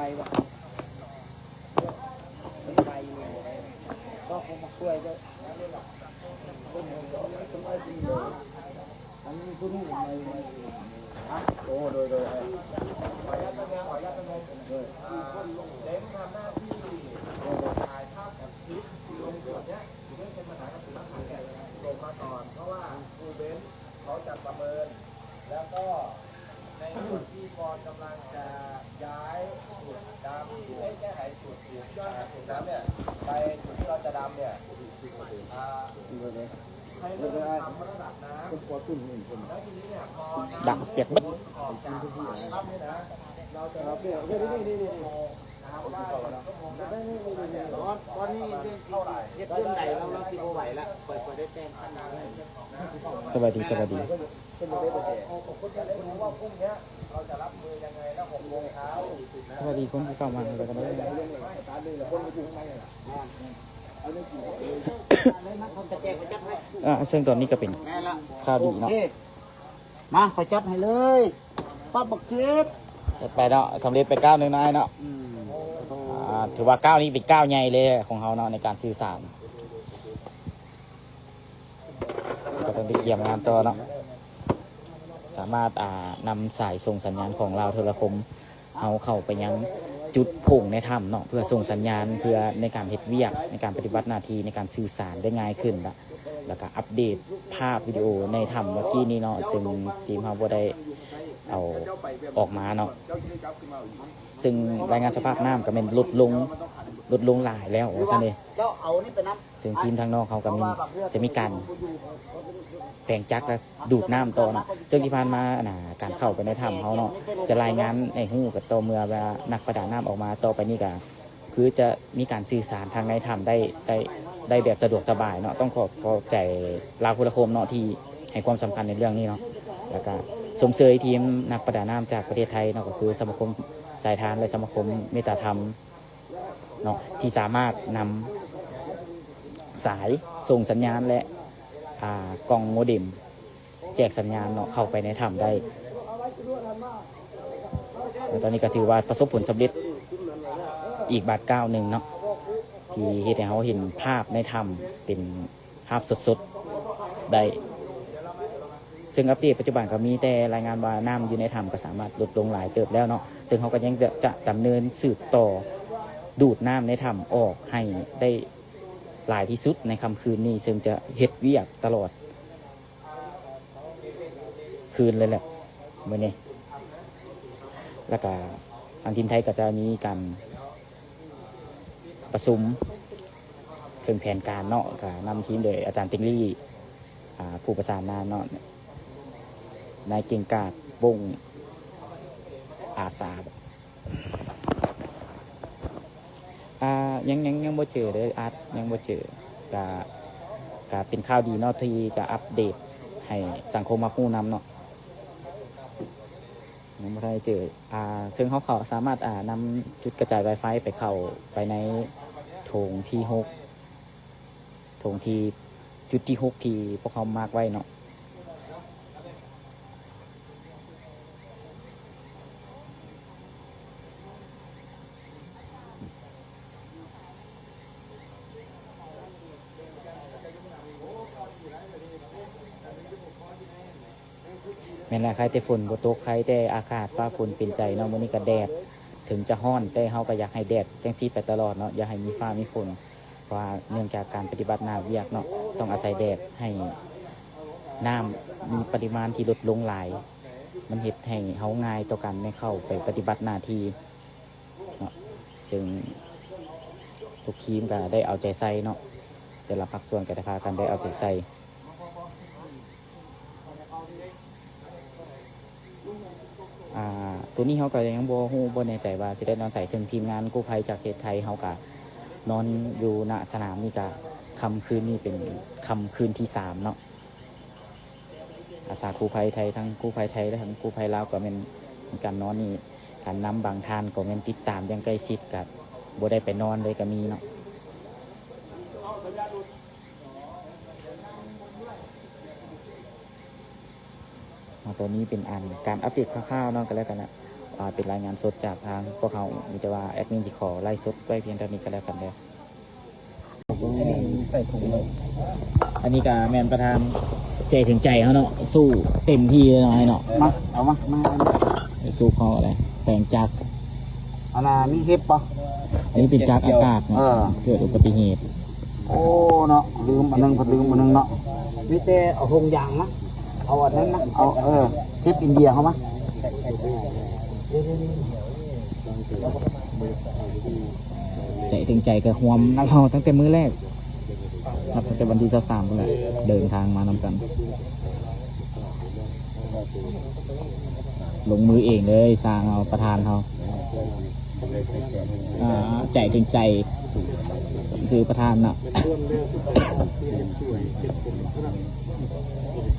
ໄປວະ ໄປຢູ່ ກໍຄົງມາຊ່ວຍເດີ ອັນນີ້ຜູ້ນີ້ ໂອ້ ໂດຍ ໂດຍ ໂດຍ ເດນທຳໜ້າທີ່ຖ່າຍພາບກັບຄລິບທີ່ລົງຕົວຈເນີ້ຍ ເລື່ອງເປັນບັນຫາກັບສຸນັກຂັງເນີ້ຍ ສົ່ງມາກ່ອນ ເພາະວ່າຄູເບນເຂົາຈະປະເມີນ ແລ້ວກໍໃນສ່ວນທີ່ກອນກຳລັງຈະຍ້າຍຈຸດດຳ ເອີ ແກ້ໄຂຈຸດ ຈຸດ ຈຸດນັ້ນເນີ້ຍ ໄປຈຸດທີ່ເຮົາຈະດຳເນີ້ຍ ອ່າ ໃຫ້ເລີ່ມທຳລະດັບນ້ຳ ແລ້ວທີນີ້ເນີ້ຍ ພໍນ້ຳ ດັງປຽກເບິດ ອອກຈາກປາກຖ້ຳນີ້ນະ ເຮົາຈະ ຕອນນີ້ເລື່ອງທີ່ເຮັດເລື່ອງໃດ ລາວ ລາວຊິບໍ່ໄຫວລະ ຂ້ອຍ ຂ້ອຍໄດ້ແຕ່ງຕັ້ງ ສະບາຍດີ ສະບາຍດີ ສະບາຍດີຄົນທີ່ເຂົ້າມາ ແລ້ວກໍໄດ້ ອ່າ ເຊິ່ງຕອນນີ້ກໍເປັນ ແມ່ນລະ ຂ່າວດີເນາະ ມາ ຂ້ອຍຈັດໃຫ້ເລີຍ ປັບບັກສິບ ຈັດໄປເນາະ ສຳເລັດໄປກ້າວໜຶ່ງເນາະ ອ້າຍເນາະ ອືມ ອ່າ ຖືວ່າກ້າວນີ້ເປັນກ້າວໃຫຍ່ເລີຍຂອງເຮົາເນາະ ໃນການສື່ສານ ກໍຕ້ອງໄດ້ກຽມງານຕໍ່ເນາະ ສາມາດ ອ່າ ນຳສາຍສົ່ງສັນຍານຂອງລາວໂທລະຄົມ ເຮົາເຂົ້າໄປຍັງຈຸດໂພງໃນຖ້ຳເນາະ ເພື່ອສົ່ງສັນຍານ ເພື່ອໃນການເຮັດວຽກ ໃນການປະຕິບັດໜ້າທີ່ ໃນການສື່ສານໄດ້ງ່າຍຂຶ້ນລະ ແລ້ວກະອັບເດດພາບວິດີໂອໃນຖ້ຳເມື່ອກີ້ນີ້ເນາະ ເຊິ່ງທີມເຮົາບໍ່ໄດ້ເອົາອອກມາເນາະ ເຊິ່ງລາຍງານສະພາບນ້ຳກະແມ່ນລົດລົງ ລົດລົງຫຼາຍແລ້ວວ່າຊັ້ນເດ. ເຊິ່ງທີມທາງນອກເຮົາກໍມີ ຈະມີການແປງຈັກ ແລະ ດູດນ້ຳຕໍ່ເນາະ ເຊິ່ງທີ່ຜ່ານມາ ອັນນ່າ ການເຂົ້າໄປໃນຖ້ຳເຮົາເນາະ ຈະລາຍງານໃຫ້ຮູ້ກັນຕໍ່ເມື່ອວ່ານັກປະດານ້ຳອອກມາ. ຕໍ່ໄປນີ້ກໍຄືຈະມີການສື່ສານທາງໃນຖ້ຳໄດ້ ໄດ້ ໄດ້ແບບສະດວກສະບາຍເນາະ. ຕ້ອງຂໍຂອບໃຈລາວໂທລະຄົມເນາະ ທີ່ໃຫ້ຄວາມສຳຄັນໃນເລື່ອງນີ້ເນາະ ແລ້ວກໍຊົມເຊີຍທີມນັກປະດານ້ຳຈາກປະເທດໄທເນາະ ກໍຄືສະມາຄົມສາຍທານ ແລະ ສະມາຄົມເມດຕາທຳ ເນາະ ທີ່ສາມາດນຳສາຍສົ່ງສັນຍານ ແລະ ອ່າ ກ່ອງໂມເດັມແຈກສັນຍານເນາະ ເຂົ້າໄປໃນຖ້ຳໄດ້. ແລະ ຕອນນີ້ກໍຖືວ່າປະສົບຜົນສຳເລັດອີກບາດກ້າວໜຶ່ງເນາະ ທີ່ເຮັດໃຫ້ເຮົາເຫັນພາບໃນຖ້ຳເປັນ ພາບສົດໆໄດ້. ເຊິ່ງອັບເດດປັດຈຸບັນກໍມີແຕ່ລາຍງານວ່ານ້ຳຢູ່ໃນຖ້ຳກໍສາມາດລົດລົງຫຼາຍເຕີບແລ້ວເນາະ, ເຊິ່ງເຮົາກໍຍັງຈະດຳເນີນສືບຕໍ່ດູດນ້ຳໃນຖ້ຳອອກໃຫ້ໄດ້ຫຼາຍທີ່ສຸດໃນຄ່ຳຄືນນີ້, ເຊິ່ງຈະເຮັດວຽກຕະຫຼອດຄືນເລີຍແຫຼະມື້ນີ້. ແລ້ວກໍທາງທີມໄທກໍຈະມີການ ປະຊຸມເຖິງແຜນການເນາະ, ກະນຳທີມໂດຍອາຈານຕິງລີ ອາ ຜູ້ປະສານງານເນາະ, ນາຍເກັ່ງກາດ ວົງອາສາ. ອາ ຍັງ ຍັງ ຍັງບໍ່ເຈີເດີ ອາດຍັງບໍ່ເຈີ. ກະ ກະເປັນຂ່າວດີເນາະ ທີ່ຈະອັບເດດໃຫ້ສັງຄົມຮັບຮູ້ນຳເນາະ. ຍັງບໍ່ທັນໄດ້ເຈີ ອາ ເຊິ່ງເຮົາເຂົ້າສາມາດ ອາ ນຳຈຸດກະຈາຍວາຍຟາຍໄປເຂົ້າໄປໃນໂຖງທີຫົກ ໂຖງທີ່ ຈຸດທີຫົກທີ່ພວກເຮົາມາກໄວ້ເນາະ. ແມ່ນແຫຼະ ໃຄແຕ່ຝົນບໍ່ຕົກ ໃຄແຕ່ອາກາດຟ້າຝົນເປັນໃຈເນາະ. ມື້ນີ້ກໍແດດ ເຖິງຈະຮ້ອນ ແຕ່ເຮົາກໍຢາກໃຫ້ແດດຈັ່ງຊີ້ໄປຕະຫຼອດເນາະ, ຢ່າໃຫ້ມີຟ້າມີຝົນ ເພາະວ່າເນື່ອງຈາກການປະຕິບັດໜ້າວຽກເນາະ ຕ້ອງອາໄສແດດ ໃຫ້ນ້ຳມີປະລິມານທີ່ລົດລົງຫຼາຍ, ມັນເຮັດໃຫ້ເຮົາງ່າຍຕໍ່ການໄດ້ເຂົ້າໄປປະຕິບັດໜ້າທີ່ເນາະ. ເຊິ່ງທຸກທີມກໍໄດ້ເອົາໃຈໃສ່ເນາະ, ແຕ່ລະພາກສ່ວນກໍໄດ້ພາກັນໄດ້ເອົາໃຈໃສ່. ອ່າ ໂຕນີ້ເຮົາກໍຍັງບໍ່ຮູ້ ບໍ່ແນ່ໃຈວ່າຊິໄດ້ນອນໃສ, ເຊິ່ງທີມງານກູ້ໄພຈາກປະເທດໄທເຮົາກໍນອນຢູ່ ນະ ສະໜາມນີ້ກໍຄ່ຳຄືນນີ້ເປັນຄ່ຳຄືນທີສາມເນາະ. ອາສາກູ້ໄພໄທ ທັງກູ້ໄພໄທ ແລະ ທັງກູ້ໄພລາວກໍແມ່ນມີການນອນນີ້, ການນຳບາງທ່ານກໍແມ່ນຕິດຕາມຢ່າງໃກ້ຊິດ ກໍບໍ່ໄດ້ໄປນອນເລີຍກໍມີເນາະ. ເນາະ ຕອນນີ້ເປັນອັນການອັບເດດຄ່າວໆເນາະ ກໍແລ້ວກັນນະ. ອ່າ ເປັນລາຍງານສົດຈາກທາງພວກເຮົາ ມີແຕ່ວ່າແອດມິນຊິຂໍໄລຟ໌ສົດໄວ້ພຽງເທົ່ານີ້ກໍແລ້ວກັນເດີ. ອັນນີ້ກໍແມ່ນປະທານໃຈເຖິງໃຈເຮົາເນາະ ສູ້ເຕັມທີ່ເລີຍເນາະ ເນາະ. ມາ ເອົາມາ ມາ ມາ ສູ້ເຂົາໄດ້ ແປງຈັກ ອັນນ່າ ມີເຫັບບໍ່? ອັນນີ້ເປັນຈັກອາກາດເນາະ ເອີ ເກີດອຸບັດຕິເຫດ. ໂອ້ ເນາະ ລືມອັນໜຶ່ງ ເພິ່ນລືມອັນໜຶ່ງເນາະ ມີແຕ່ເອົາຫົງຢາງມາ ເອົາອັນນັ້ນມາ ເອົາ ເອີ ເຫັບອິນເດຍເຮົາມາ. ໃຈເຖິງໃຈກໍຮ່ວມນຳເຮົາຕັ້ງແຕ່ມື້ແລກ ນັບຕັ້ງແຕ່ວັນທີຊາວສາມພຸ້ນແຫຼະ ເດີນທາງມານຳກັນ. ລົງມືເອງເລີຍ ສ້າງເອົາປະທານເຮົາ ອ່າ ໃຈເຖິງໃຈ ຄືປະທານເນາະ.